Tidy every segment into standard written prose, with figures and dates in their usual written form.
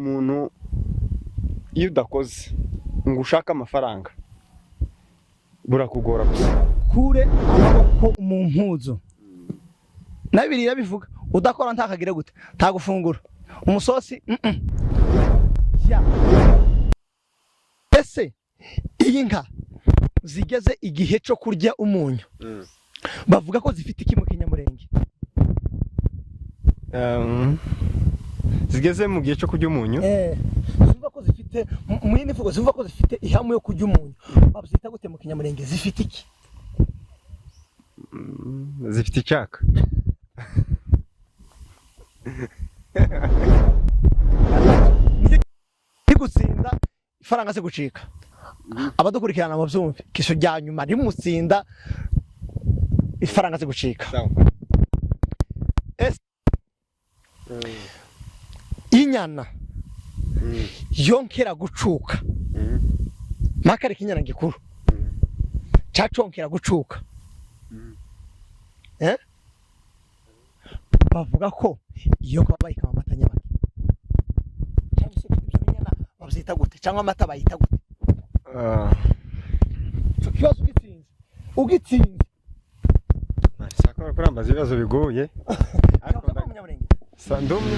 Umuntu iyo udakoze ngo ushake amafaranga, burakugora gusa. Kure amaboko mu mpuzu. Na Bibiliya bivuga udakora ntakagire gute? Ntagufungura umusosi. Ya. Ese iyi nka zigeze igihe cyo kurya umunyu, bavuga ko zifite iki mu Kinyamurenge? Zigeze mu gihe cyo kurya umunyu? Zumva ko zifite, mu yindi mvugo, zumva ko zifite ihamu yo kurya umunyu, babyita gute mu Kinyamurenge? Zifite iki? Zifite icyaka. Rigutsinda ifaranga zigucika. Abadukurikirana mu byumve kisho rya nyuma rimutsinda ifaranga zigucika. Ese inyana yonkera gucuka, makare ikinyana gikuru caconkera gucuka, eh? Bavuga ko iyo kuba bayikama amata nyabaki, cyangwa se ibyo binyana babyita gute, cyangwa amata bayita gute? Ico kibazo ugitsinze, ugitsinze. Sakora kurambaza ibibazo bigoye, ariko Cyangwa se Umunyamurenge? Ndi umwe.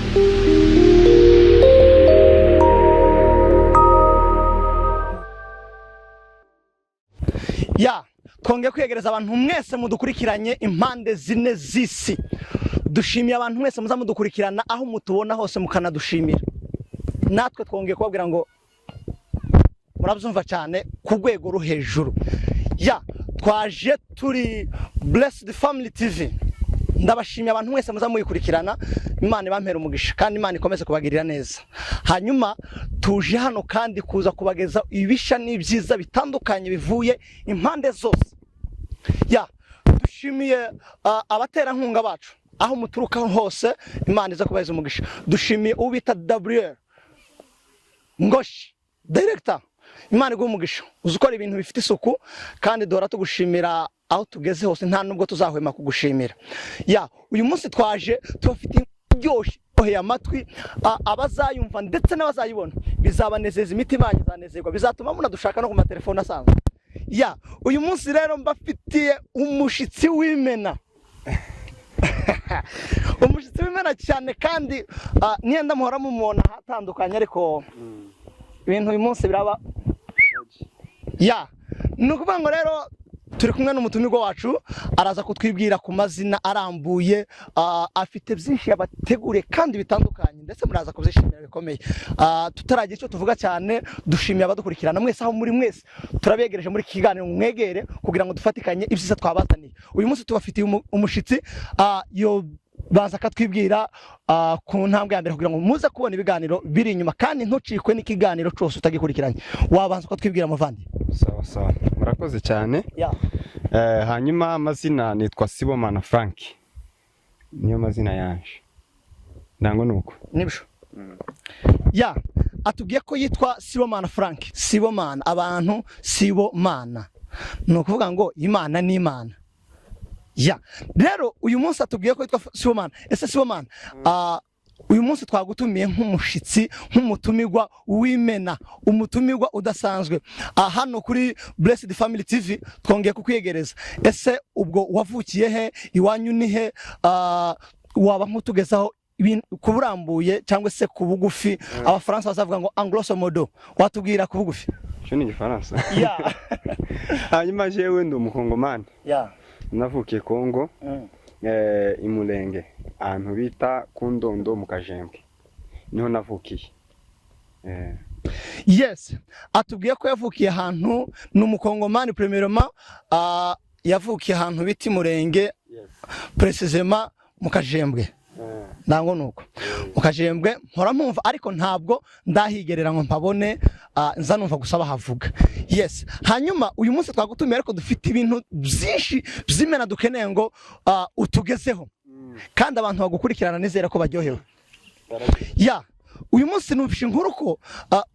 Ya, twongeye kwiyegereza abantu mwese mudukurikiranye impande zine z'isi. Dushimiye abantu mwese muza mudukurikirana aho mutubona hose, mukanadushimira. Natwe twongeye kubabwira ngo murabyumva cyane ku rwego rwo hejuru. Ya, twaje turi Blessed Family TV. Ndabashimiye abantu mwese muza muyikurikirana. Imana ibampera umugisha kandi Imana ikomeze kubagirira neza. Hanyuma tuje hano kandi kuza kubageza ibisha n'ibyiza bitandukanye bivuye impande zose. Ya, dushimiye abaterankunga bacu aho muturuka hose, Imana iza kubaheza umugisha. Dushimiye uwo bita WR Ngoshi Director, Imana iguhe umugisha, uzi ukora ibintu bifite isuku, kandi duhora tugushimira aho tugeze hose, nta nubwo tuzahwema kugushimira. Ya, uyu munsi twaje tubafite iryoshye iryoheye amatwi, abazayumva ndetse n'abazayibona bizabanezeza, imitima yanyu izanezerwa, bizatuma munadushaka no ku matelefone asanzwe. Ya, uyu munsi rero mbafitiye umushitsi w'imena, umushitsi w'imena cyane, kandi niyenda muhora mumubona ahatandukanye, ariko ibintu uyu munsi biraba. Ya, ni ukuvuga ngo rero turi kumwe n'umutumirwa wacu, araza kutwibwira ku mazina arambuye. Afite byinshi yabateguriye kandi bitandukanye, ndetse muraza kubyishimira bikomeye. Tutaragira icyo tuvuga cyane, dushimiye abadukurikirana mwese aho muri mwese. Turabegereje muri iki kiganiro, mwegere kugira ngo dufatikanye ibyiza twabazaniye. Uyu munsi tubafitiye umushitsi, yo baza akatwibwira ku ntambwe ya mbere kugira ngo muze kubona ibiganiro biri inyuma, kandi ntucikwe n'ikiganiro cyose utagikurikiranye. Wabanza ukatwibwira, muvandi? Sawa sawa, murakoze cyane. Ya. Hanyuma amazina nitwa Sibomana Frank, niyo mazina yanje, ndango nuko. Nibyo. Ya, atubwiye ko yitwa Sibomana Frank. Sibomana, abantu Sibomana, ni ukuvuga ngo Imana ni Imana. Ya, rero uyu munsi atubwiye ko yitwa Sibomana. Ese Sibomana, uyu munsi twagutumiye nk'umushitsi, nk'umutumirwa w'imena, umutumirwa udasanzwe hano kuri Blessed Family TV. Twongeye kukwiyegereza. Ese ubwo wavukiye he? Iwanyu ni he? Waba nk'utugezaho ku burambuye cyangwa se ku bugufi? Abafaransa bazavuga ngo en grosso modo. Watubwira ku bugufi? Icyo ni Igifaransa. Ya. Hanyuma jewe ndi Umukongomani. Ya. Navukiye Kongo, Imulenge, ahantu bita ku Ndondo mu Kajembwe, niho navukiye. Yes, atubwiye ko yavukiye ahantu, ni Umukongomani premièrement, yavukiye ahantu bita Murenge, précisément mu Kajembwe. Ndango nuko mu Kajembwe mpora mpumva, ariko ntabwo ndahigerera ngo mpabone, nza numva gusa bahavuga. Yes, hanyuma uyu munsi twagutumiye, ariko dufite ibintu byinshi by'imena dukeneye ngo utugezeho, kandi abantu bagukurikirana nizera ko baryohewe. Ya, uyu munsi numvishe inkuru ko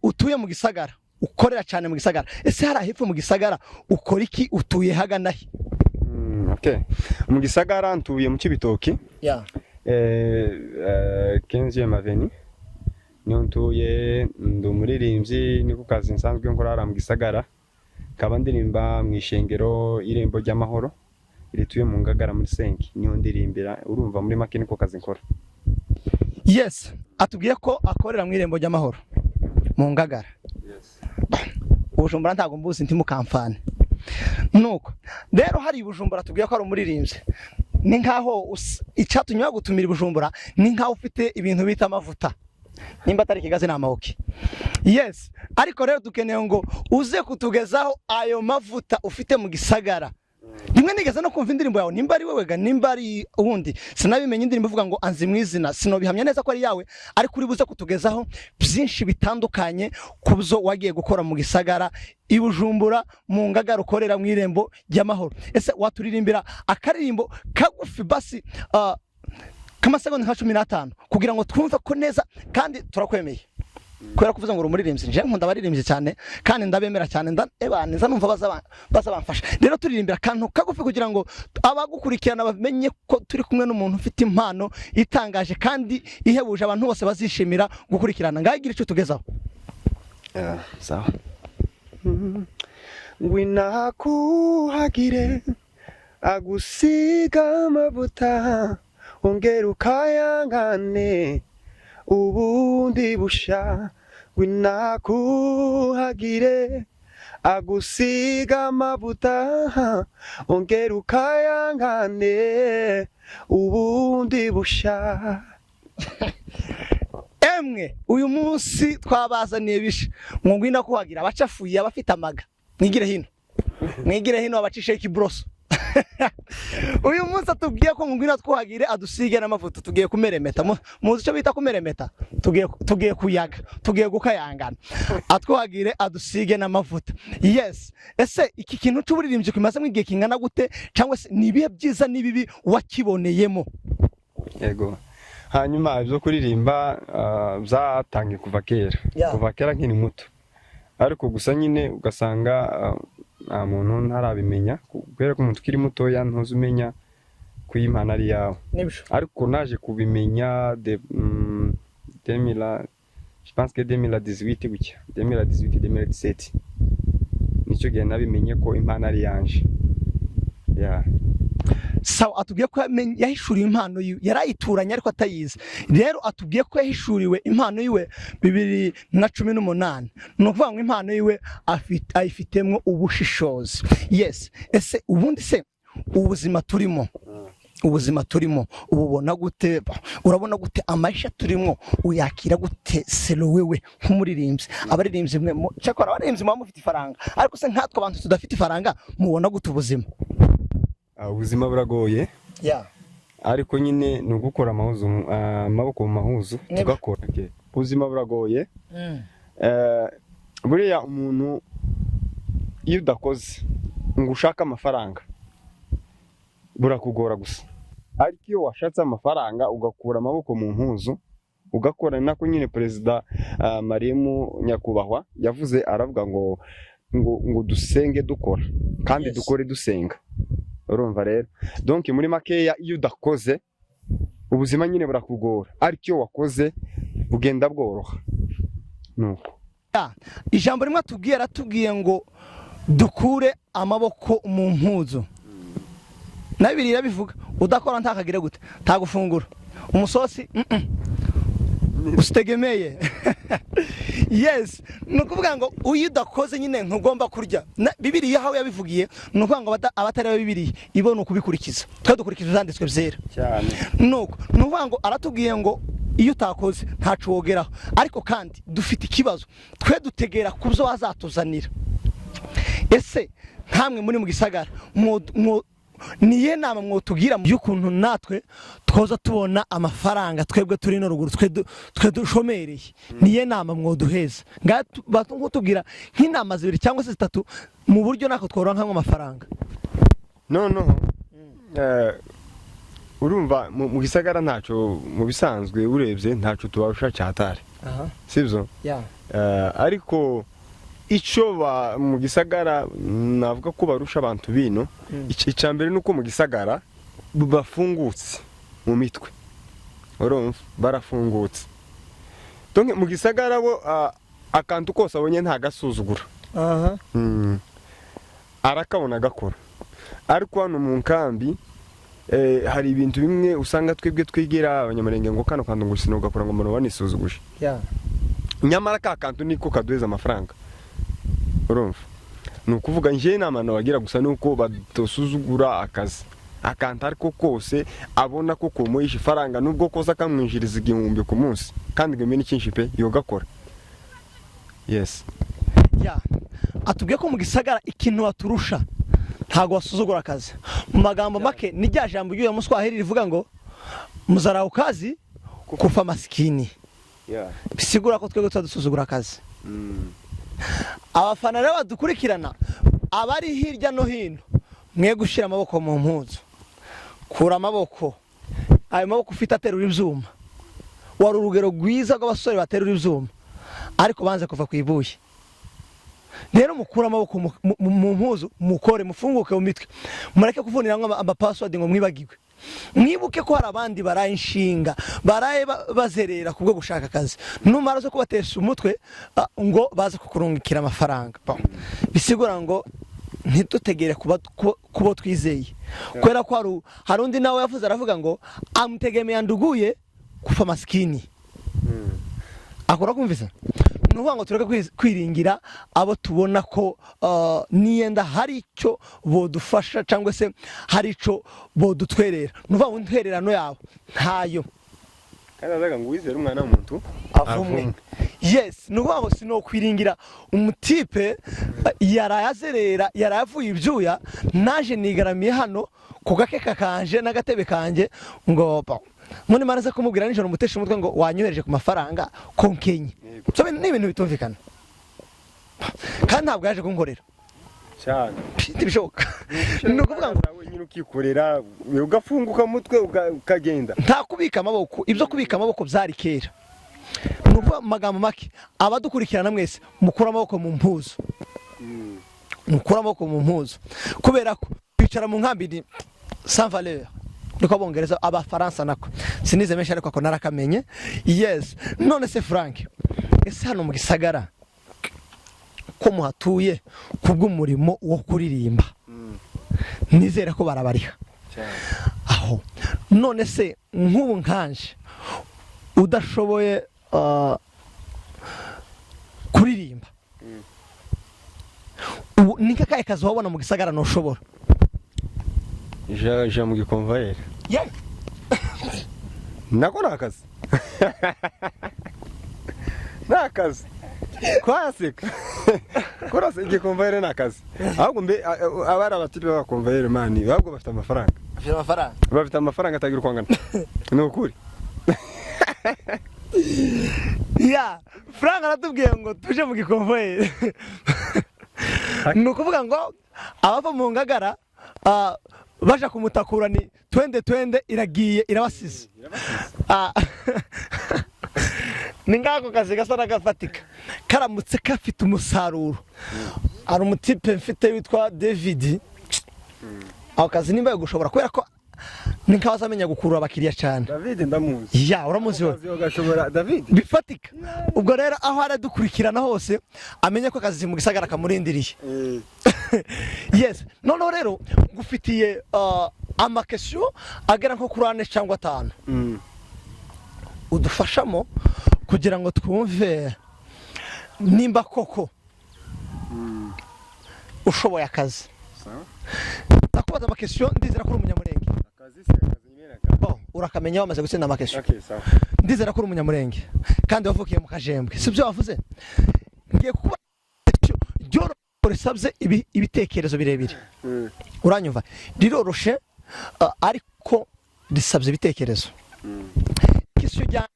utuye mu gisagara, ukorera cyane mu gisagara. Ese hari ahepfo mu gisagara ukora iki? Utuye hagana he? Okay. Mu gisagara ntuye mu Cibitoki, Ya. 15e avenue. Niho ntuye, ndi umuririmbyi, niko kazi nsanzwe nkora hariya mu gisagara. Nkaba ndirimba mu ishengero Irembo ry'Amahoro rituye mu Ngagara muri Senki, niho ndirimbira. Urumva, muri make niko kazi nkora. Yes, atubwiye ko akorera mu Irembo ry'Amahoro mu Ngagara. Bujumbura ntabwo mbuzi, ntimukamfane. Nuko rero hari i Bujumbura, tubwiye ko ari umuririmbyi. Ni nkaho icyatumye bagutumira i Bujumbura ni nkaho ufite ibintu bita amavuta, nimba atari ikigazi ni amawoki. Yes, ariko rero dukeneye ngo uze kutugezaho ayo mavuta ufite mu gisagara. Rimwe nigeze no kumva indirimbo yawe, nimba ari wowe ga, nimba ari uwundi sinabimenye, indirimbo ivuga ngo "Anzi mu izina". Sinobihamya neza ko ari yawe, ariko uri buze kutugezaho byinshi bitandukanye ku byo wagiye gukora mu gisagara i Bujumbura mu Ngagara, ukorera mu Irembo ry'Amahoro. Ese waturirimbira akaririmbo kagufi basi, k'amasegonda nka 15, kugira ngo twumve ko neza? Kandi turakwemeye kubera kuvuza ngo uri umuririmbyi. Nje nkunda abaririmbyi cyane kandi ndabemera cyane, nda nza numva baza bamfasha. Rero turirimbira akantu kagufi kugira ngo abagukurikirana bamenye ko turi kumwe n'umuntu ufite impano itangaje kandi ihebuje, abantu bose bazishimira gukurikirana. Ngaho igira icyo tugezaho. Sawa. Ngwino akuhagire, agusiga amavuta, ongera ukayangane ubundi busha. Ngwino akuhagire, agusiga amavuta, ongera ukayangane ubundi busha. Emwe, uyu munsi twabazaniye bisha ngo ngwino kuhagira abacafuye, abafite amaga. Mwigire hino, mwigire hino, abacisheho ikibroso. Uyu munsi atubwiye ko ngwino twuhagire, adusige n'amavuta. Tugiye kumeremeta. Muzi icyo bita kumeremeta? Tugiye kuyaga, tugiye gukayangana. Atwuhagire, adusige n'amavuta. Yes, ese iki kintu cy'uburirimbyi kimazemo igihe kingana gute, cyangwa se ni ibihe byiza n'ibibi wakiboneyemo? Yego, hanyuma ibyo kuririmba byatangiye kuva kera. Kuva kera nkiri muto, ariko gusa nyine ugasanga nta muntu ntarabimenya, kubera ko umuntu ukiri mutoya ntuzi umenya ko iyi impano ari iyawe. Nibyo. Ariko naje kubimenya de 2000, je pense que 2018 gutya, 2018, 2017, nicyo gihe nabimenye ko impano ari yanje, yeah. Sawa, atubwiye ko yahishuriwe impano yiwe, yarayituranye ariko atayizi. Rero atubwiye ko yahishuriwe impano yiwe 2018, ni ukuvuga ngo impano yiwe ayifitemwo ubushishozi. Yes, ese ubundi se ubuzima turimo ububona gute? Urabona gute amasha turimo? Uyakira gute selo wewe nk'umuririmbyi? Abaririmbyi mwe cyakora abaririmbyi muba mufite ifaranga, ariko se nkatwe abantu tudafite ifaranga, mubona gute ubuzima? Ubuzima buragoye, ariko nyine ni ugukora amaboko mu mahuzu, tugakora. Okay. Ubuzima buragoye. Buriya umuntu iyo udakoze ngo ushake amafaranga burakugora gusa, ariko iyo washatse amafaranga ugakura amaboko mu mpuzu ugakora, ni nako nyine Perezida Marimu nyakubahwa yavuze, aravuga ngo dusenge dukora kandi dukore dusenga. Urumva rero, donc muri makeya, iyo udakoze ubuzima nyine burakugora, ariko iyo wakoze bugenda bworoha, nuko. Ijambo rimwe atubwiye, aratubwiye ngo dukure amaboko mu mpuzu. Na Bibiliya irabivuga, udakora ntakagire gute? Ntagufungura umusosi usitegemeye. Yes, ni ukuvuga ngo iyo udakoze nyine ntugomba kurya. Bibiliya aho yabivugiye, ni ukuvuga ngo abatari aba Bibiliya ibo ni ukubikurikiza, twe dukurikiza ibyanditswe byera. Cyane. Nuko ni ukuvuga ngo aratubwiye ngo iyo utakoze ntacu wogeraho, ariko kandi dufite ikibazo, twe dutegera ku byo bazatuzanira. Ese nkamwe muri mu gisagara, niye nama mwotubwira y'ukuntu natwe twoza tubona amafaranga, twebwe turi no ruguru, twe dushomereye? Niye nama mwoduheza? Nk'utubwira nk'inama zibiri cyangwa se zitatu mu buryo natwe tworonka amafaranga. Noneho urumva mu gisagara ntacyo, mu bisanzwe urebye ntacyo tubarusha cyatari, sibyo? Ariko icyo mu gisagara navuga ko barusha abantu bino, icya mbere ni uko mu gisagara bafungutse mu mitwe. Urumva, barafungutse. Donc mu gisagara bo akantu kose abonye ntagasuzugura. Arakabona agakora, ariko hano mu nkambi hari ibintu bimwe usanga twebwe twigira Abanyamurenge ngo kano kantu ngo sinugakora, ngo umuntu wanisuzuguje. Nyamara ka kantu niko kaduheza amafaranga, urumva? Ni ukuvuga njye inama nabagira gusa ni uko badasuzugura akazi, akantu ariko kose abona ko kumuhisha ifaranga, nubwo kose akamwinjiriza 1000 ku munsi, kandi 1000 ni cyinshi pe, yogakora, yes. Ya, atubwiye ko mu gisagara ikintu baturusha, ntabwo basuzugura akazi. Mu magambo make, ni rya jambo ry'uyu Muswahili rivuga ngo "Mdharau kazi kufa masikini". Bisigura ko twebwe tuba dusuzugura akazi. Abafana rero badukurikirana, abari hirya no hino, mwe gushyira amaboko mu mpuzu, kura amaboko, ayo maboko ufite aterura ibyuma. Wari urugero rwiza rw'abasore baterura ibyuma ariko banze kuva ku ibuye. Rero mukure amaboko mu mpuzu, mukore, mufunguke mu mitwe, mureke kuvuniramo ama password ngo mwibagirwe. Mwibuke ko hari abandi baraye inshinga, baraye bazerera kubwo gushaka akazi. Numara zo kubatesha umutwe ngo baze kukurungikira amafaranga. Bon. Bisigura ngo ntidutegere kubo twizeye, kubera ko hari undi nawe yavuze, aravuga ngo "Amtegemea nduguye kufa maskini". Akora kumvisa, ni ukuvuga ngo tureke kwiringira abo tubona ko niyenda hari icyo bodufasha cyangwa se hari icyo bodutwerera. Ni ukuvuga ngo intwererano yabo ntayo. Kandi azaga ngo wizere umwana w'umuntu avumwe. Yes, ni ukuvuga ngo sinokwiringira umutipe yaraye azerera, yaraye avuye ibyuya, naje nigaramiye hano ku gakeka kanje n'agatebe kanjye ngo none maraze kumubwira nijoro, umutesha umutwe ngo wanyohereje ku mafaranga ko nkenye. So, ni ibintu bitumvikana, kandi ntabwo yaje kunkorera. Cyane. Ntibishoboka. Ni ukuvuga ngo wenyine ukikorera, ugafunguka mutwe, ukagenda. Nta kubika amaboko, ibyo kubika amaboko byari kera. Ni ukuvuga mu magambo make, abadukurikirana mwese, mukure amaboko mu mpuzu, mukure amaboko mu mpuzu, kubera ko kwicara mu nkambi ni sans valeur, niko Abongereza, Abafaransa nako, sinize menshi ariko ako narakamenye. Yes. None se Frank, ese hano mu gisagara ko muhatuye kubw'umurimo wo kuririmba, nizere ko barabariha aho? None se nk'ubu nkanje udashoboye kuririmba, ubu ni nk'akahe kazi wabona mu gisagara ntushobora? Ja mu gikomvayeri. Nako ni akazi, ni akazi kwaseka kurasa. Igikomvayeri ni akazi. Ahubwo mbe abari abatipe b'abakomvayeri, man, ahubwo bafite amafaranga. Afite amafaranga. Bafite amafaranga atagira uko angana, ni ukuri. Ya, Frank aratubwiye ngo tuje mu gikomvayeri. Ni ukuvuga ngo abava mu Ngagara baja kumutakura ni twende twende, iragiye irabasize. Ni ngako kazi gasa n'agafatika karamutse gafite umusaruro. Hari umutipe mfite witwa David, ako kazi nimba gushobora, kubera ko ni nkaho azamenya gukurura abakiriya cyane. David ndamuzi. Ya, uramuzi we? Akazi gashobora David. Bifatika. Ubwo rero aho aradukurikirana hose amenye ko akazi mu gisagara kamurindiriye. Yes. Noneho rero ngufitiye ama question agera nko kuri ane cyangwa atanu, udufashamo kugira ngo twumve nimba koko ushoboye akazi. Sawa. Ndakubaza ama question. Ndizera ko uri Umunyamurenge. Akazi se, akazi nyine akazi. Bon, urakamenya wamaze gutsinda ama question. Okay, sawa. Ndizera ko uri Umunyamurenge kandi wavukiye mu Kajembwe, si byo wavuze? Ngiye kukubaza ryoro risabye ibitekerezo birebire. Uranyumva? Riroroshe, ariko risabye ibitekerezo. Question rya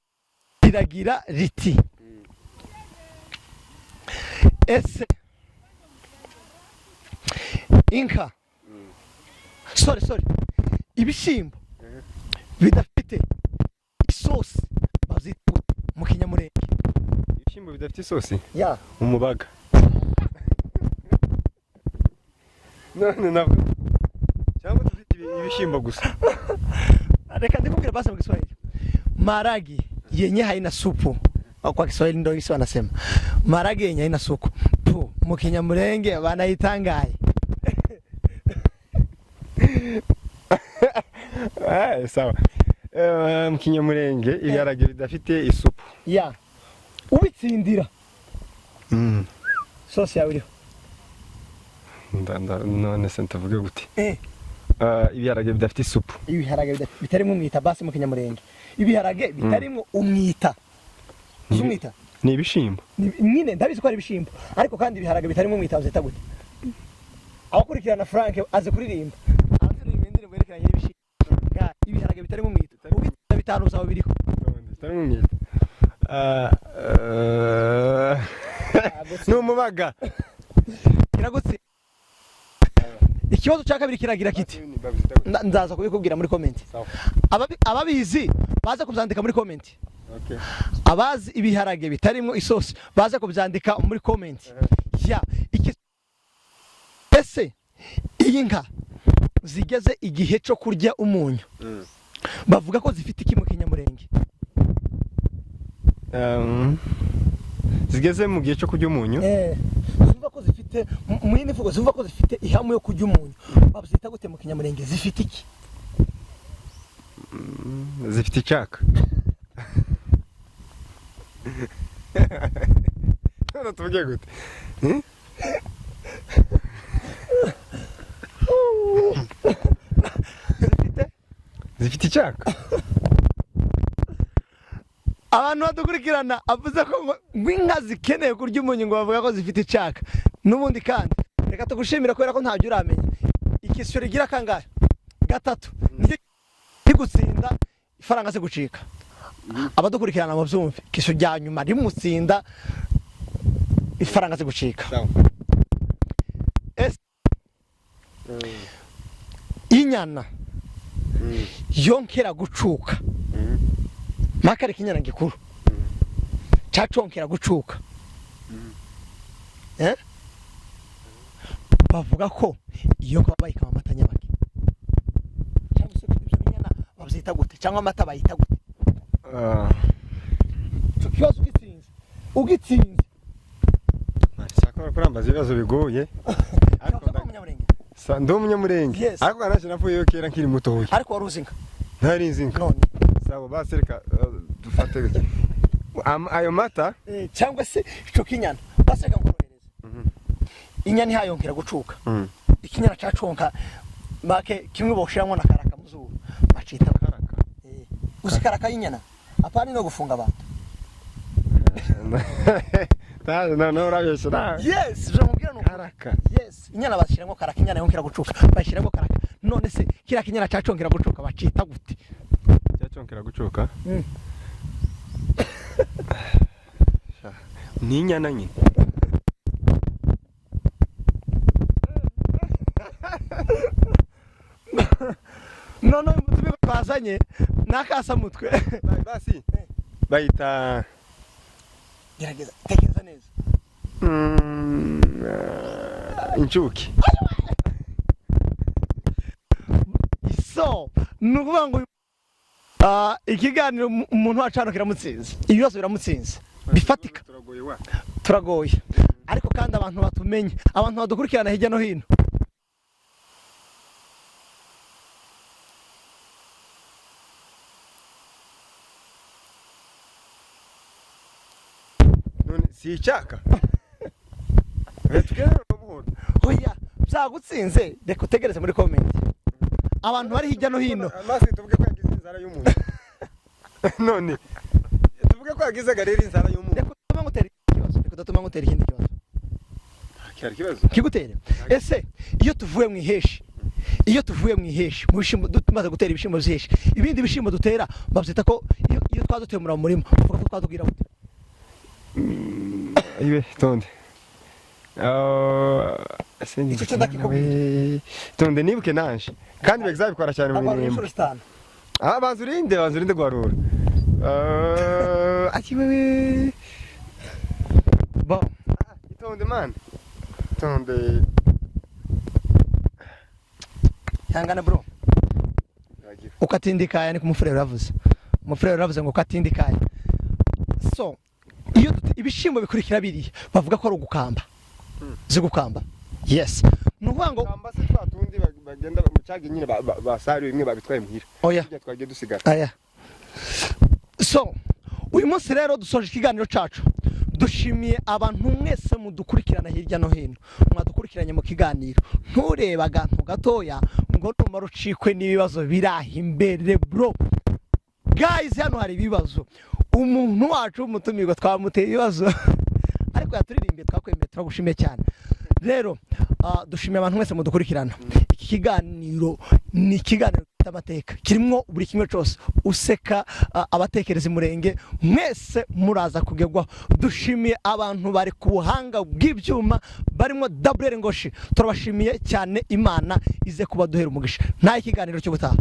riragira riti: ese inka, sorry, sorry, ibishyimbo bidafite isosi babyita gute mu Kinyamurenge? Ibishyimbo bidafite isosi? Ya. Umubaga. None navuga cyangwa tuzita ibishyimbo gusa? Reka ndikubwira basi mu Kiswahili: maragi yenye haina supu. Kwa Kiswahili ndio hizo wanasema marage yenye haina suku pu mu Kinyamulenge wanaitangaye. Sawa. Mu Kinyamurenge ibiharage bidafite isupu. Ya, ubitsindira sosi yawe iriho. None se ndavuge gute? Ibiharage bidafite isupu. Ibiharage bitarimo umwita, basi mu Kinyamurenge ibiharage bitarimo umwita. Uzi umwita? Ni ibishimbo. Nyine ndabizi ko ari ibishimbo, ariko kandi ibiharage bitarimo umwita bazita gute? Abakurikirana Frank azi kuririmba, araturirimba indirimbo yerekeranye n'ibishimbo. Ibiharage bitarimo umwita, ubitsinda bitanu uzaba biriho. Bitarimo umwita. Ni umubaga. Kiragutse. Ikibazo cya kabiri kiragira kiti, nzaza kubikubwira muri comment. Sawa. Ababizi baze kubyandika muri comment. Okay. Abazi ibiharage bitarimo isosi baze kubyandika muri comment. Ya, iki ese iyi nka zigeze igihe cyo kurya umunyu bavuga ko zifite iki mu Kinyamurenge? Zigeze mu gihe cyo kurya umunyu. Zumva ko zifite mu yindi mvugo, zumva ko zifite ihamu yo kurya umunyu, babyita gute mu Kinyamurenge? Zifite iki? Zifite icyaka. None tuvuge gute? Zifite Zifite icyaka. Abantu badukurikirana, avuze ko ngo inka zikeneye kurya umunyu ngo bavuga ko zifite icaka. N'ubundi kandi reka tugushimira kubera ko ntabyo uramenya. Ikisyo rigira kangahe? Gatatu. Nicyo rigutsinda ifaranga se gucika. Abadukurikirana mu byumve, ikisyo rya nyuma rimutsinda ifaranga se gucika. Sawa. Ese inyana yonkera gucuka, makare ikinyana gikuru caconkera gucuka, eh? Bavuga ko iyo kwa bayikama amata nyabaki, cyangwa se ibyo binyana babyita gute, cyangwa amata bayita gute? Ico kibazo ugitsinze, ugitsinze. Nshaka kurambaza ibibazo bigoye. Ariko Cyangwa Umunyamurenge? Ndi Umunyamurenge. Yes. Ariko nanjye navuyeyo kera nkiri mutoya. Ariko wari uzi inka? Ntari nzi inka. None? Sawa, basi reka dufate gutya. Ayo mata. Cyangwa se ico kinyana, basi reka nkorohereze. Inyana ihayonkera gucuka, ikinyana caconka make kimwe boshiramwo na karaka mu zuba bacita Karaka. Uzi karaka y'inyana? Apana no gufunga abantu. None urabeshya nawe. Yes, ivyo nkubwira ni ukuri. Karaka. Yes, inyana bashiramwo karaka, inyana yonkera gucuka bashiramwo karaka. None se kiriya kinyana caconkera gucuka bacita gute? Cyaconkera gucuka? Ni inyana nyine. None uyu mutumirwa twazanye n'akasamutwe. Basi bayita Gerageza, tekereza neza. Incuki. So ni ukuvuga ngo ikiganiro umuntu wacu hano kiramutsinze, ibibazo biramutsinze bifatika. Turagoye wa. Turagoye, ariko kandi abantu batumenye, abantu badukurikirana hirya no hino. None si icyaka? Tugende buhoro. Oya, byagutsinze, reka utegereze muri comment abantu bari hirya no hino. Amazi, tuvuge ko yagize inzara y'umuntu. None tuvuge ko yagize rero inzara y'umuntu. Reka udatuma ngutera ikibazo, reka udatuma ngutera ikindi kibazo. Cyari ikibazo. Kigutere. Ese iyo tuvuye mu iheshi, iyo tuvuye mu iheshi mu bishimbo, tumaze gutera ibishimbo by'iheshi, ibindi bishimbo dutera babyita ko iyo twadutemura mu murima bavuga ko twadubwira gute? Ibe tonde. Icyo cyo ndakikubwira. Tonde nibuke nanje. Kandi bagizabikora cyane mu Agwarura mirimo. inshuro zitanu. Ah, banza urinde, banza urinde guharura. Ati wewe. Bon. Itonde man. Itonde. Ihangane bro. Ukatindikaya ni kumufurero yavuze. Umufurero yavuze ngo ukatindikaya. So, Ibishimbo bikurikira biriya bavuga ko ari ugukamba. Zigukamba, yes, ni ukuvuga ngo Kamba se twa tundi bagenda mu cyage nyine basaruye bimwe babitwaye muhira? Oya. Hirya twagiye dusigara. Aya, so uyu munsi rero dusoje ikiganiro cacu. Dushimiye abantu mwese mudukurikirana hirya no hino, mwadukurikiranye mu kiganiro. Nturebe akantu gatoya ngo numara ucikwe n'ibibazo biraha imbere. Bro, guys, hano hari ibibazo. Umuntu wacu w'umutumirwa twamuteye ibibazo, ariko yaturirimbiye, twakwemeye, turagushimiye cyane. Rero dushimiye abantu mwese mudukurikirana. Iki kiganiro ni ikiganiro gifite amateka, kirimo buri kimwe cyose, useka, abatekereza umurenge mwese muraza kugerwaho. Dushimiye abantu bari ku buhanga bw'ibyuma barimo Daburere Ngoshi, turabashimiye cyane. Imana ize kuba duhera umugisha. Nta ikiganiro cy'ubutaha.